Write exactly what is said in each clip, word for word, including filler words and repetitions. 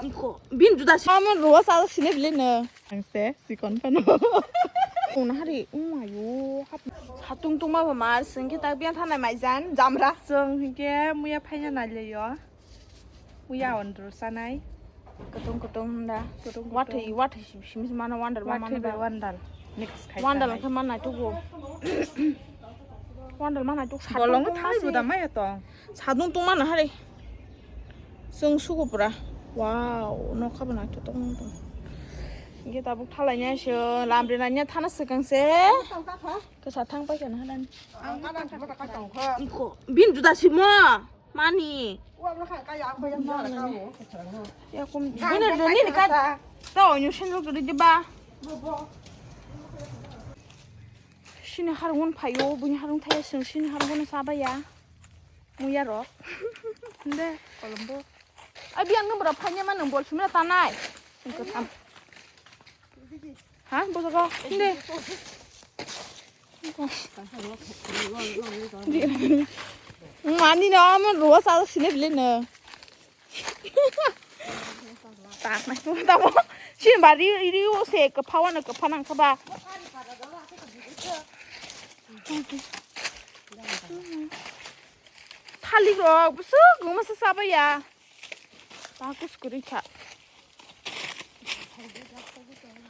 Iko, bin juda si. Amo ruwa sa sini bile ne. Ang se sikon phano. Una hari, umayo, hap. Satung tungma ba mar, sengke tak bian thanai maijan, jamra. Song hingke muya phaina nalya yo. Muya on rul sanai. Kutung kutung hunda. Kutung kutung. Wathi, wathi sim, sim, sim, mana wandal, wathi mana bai ba. Wandal. Mix khai wandal sanai. Khe mana tugo. Wandal mana tugo. Bolong satung tungma thai si. Buda maya tong. Sadung tongmani hari. Chwng sugo pura. Wow, nokha bo naithotok wng tong. Hingke tabuk thalaina se lamri nanya thana swkang se. Kasa thang paikha na halani. Iko, bin juda simo. Mani. Ya kum, bini rani ni ka. Ta onyo sen lo gede ba. Sini harungun phayo, bini harung thaya sini harungun sabaya. Muya rok. Nde, kolombo. Abi ang nang bora phanya ma nang bol sumra tanai. Engko tham. Ha, bodogo. Nde. Mani na ama ruwa sa sini bile na. Tak na tu tamo. Sini bari iri o se ke phawa na ke phanang kaba. Thalik rok bwswk guma se chabaiya. Ta kus kwrwi kha.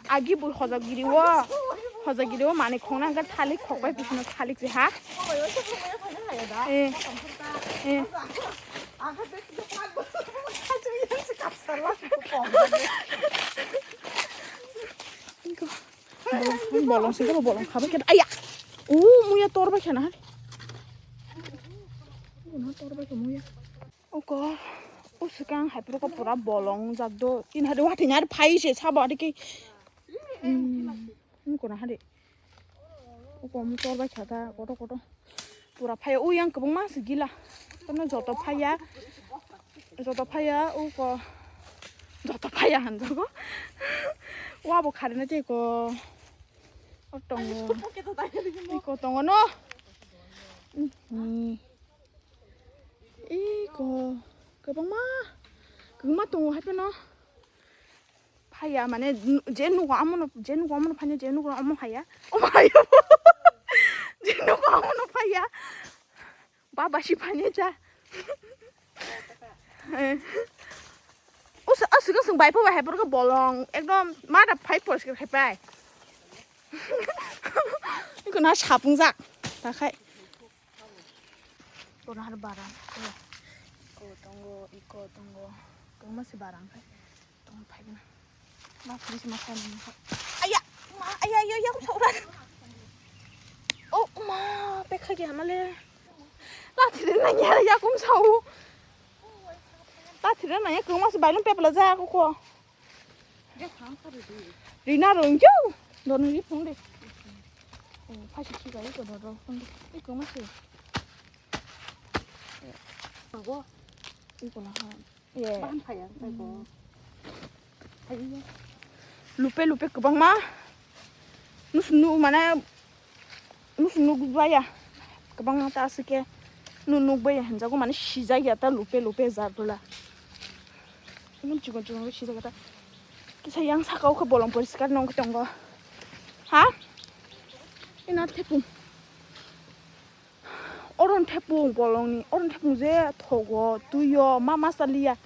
Agi bui hojagiri o. Hojagiri o mani khongna hwnkhe thalik khokbai bisino thalik se ha. Eh. Eh. Bolong, bolong sing khe bolong khabai khe. Aya. U muya tor bai khe na. U na tor bai khe muya. Uko, u swkang hai phuru khe pura bolong jak do. Ini hari wathai ni hari phai se sabo hari khe. Hmm, uko na hari. Uko mu tor bai kha ta koto koto. Pura phai o yang kwbangma se gila. Kono joto phaiya. Joto phaiya uko. Joto phaiya han jogo. Wa bo khari na tei ko. O tongo. Iko tongo no. Hmm. Iko kwbangma, kwbangma tongo hai phano. Phaiya mane je nugo amono, je nugo amono phaiya, je nugo amo phaiya. Omo phaiya. Je nugo amono phaiya. Baba si phaiya cha. Eh. Us-, aswk aswk bai pho bai hai phano bolong ekdom mada phai poriskar khai pai. Iko na sapung jak. Takhai. Kono har barang. Iko tongo, iko tongo. Tongma si barang khai. Tong phai gana. Ma phai si ma phai ma. Aya, ma, aya, aya, aya, kum saura. Oh, ma, pekha ge hamale. Ta thire na ya, ya kum sau. Ta thire na ya, kum mas bailum pepla ja ko ko. Rina rong jo. Don ri phung de. Oh, phai si si ga ko don ro phung de. Iko ma si. Go. Iko la ha. Ye. Bahan phaya, phai ko. Phai ya. Lupe lupe kwbangma. Nus nu mana. Nus nu baya. Kwbangma ta aswk khe. Nu nuk baya hinjago mane sijak ya ta lupe lupe jar bwla. Nung chikon chikon sijak ya ta. Kisa yang saka o khe bolong poriskar nong tongo. Ha? Ina thepung. Oron thepung bolongni, oron thepung je thogo, tuio, ma masa liya.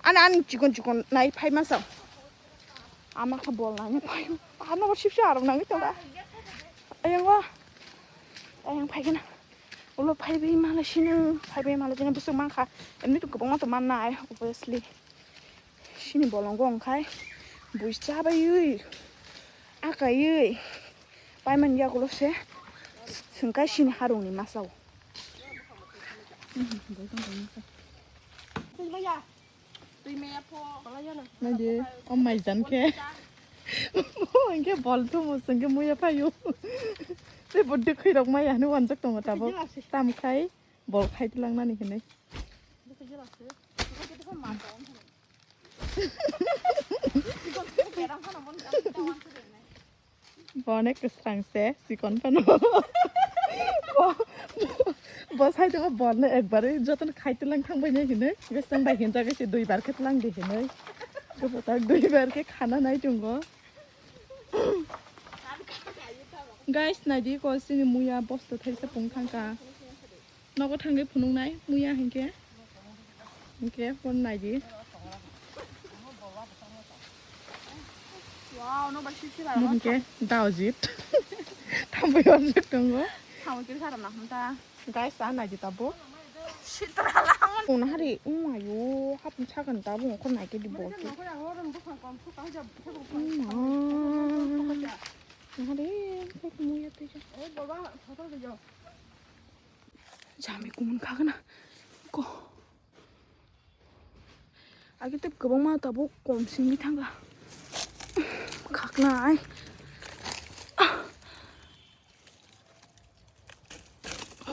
Ani, ani chikon chikon nai phai masa. Ama kha bol nai phai. Ano sipsa arok nang tonga. Ayang wa. Ayang phai gana. Ulo phai bi mala sini, phai bi mala sini busuk mangkha. Emni tu kwbangma to manna ai, obviously. Sini bolongo wngkhai bui chabaiwi, akaiwi, paimani yagulo se swngkhai sini harungni masao. Naidi, o maijan khe. Bo hwnkhe bol tubu swngkhe muya phaio. Tei bo dwkhwi rok maya hinwi wanjak tongo tabuk. Tamkhai bol khai tlangnani hinwi. Bo onek kwsrang se, chikon phano. Bo sai tongo borno ekbari jotono khai tlang thang bai nai hinui. Besang bai hinjak se dui bar khe tlang di hinui. Gobotar dui bar khe khana nai tongo. Guys, naidi ko sini muya bosto thaisa pung thangka. Nogo thangwi phunuknai muya hinkhe. Hinkhe phone naidi. Wow, no ba shi shi ba. Hinkhe daojit. Thambwi orjak tongo. Thambwi kiri kharam na hum ta. Guys, a naidi tabo. Sitra lang. Phone hari umayo hapun chagan tabo ko naike di bol. Hari ko muya tuja. Jami kumun khagana. Ko. Age tep kwbangma tabuk kom simi thanga. Khaknai.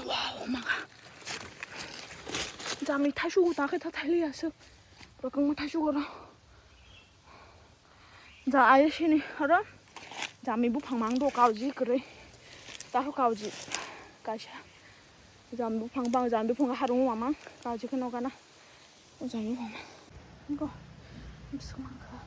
Wow, maka. Jami thaisu ta khe ta thaili asuk. Rokang ma thaisu goro. Ja ayo sini oro jami buphang mang do kauji kwrwi. Tahu kauji kaisa. Jami buphang bang jami buphang harung mamang kauji kheno gana. O jami buphang mang. Go. Bising mang kha.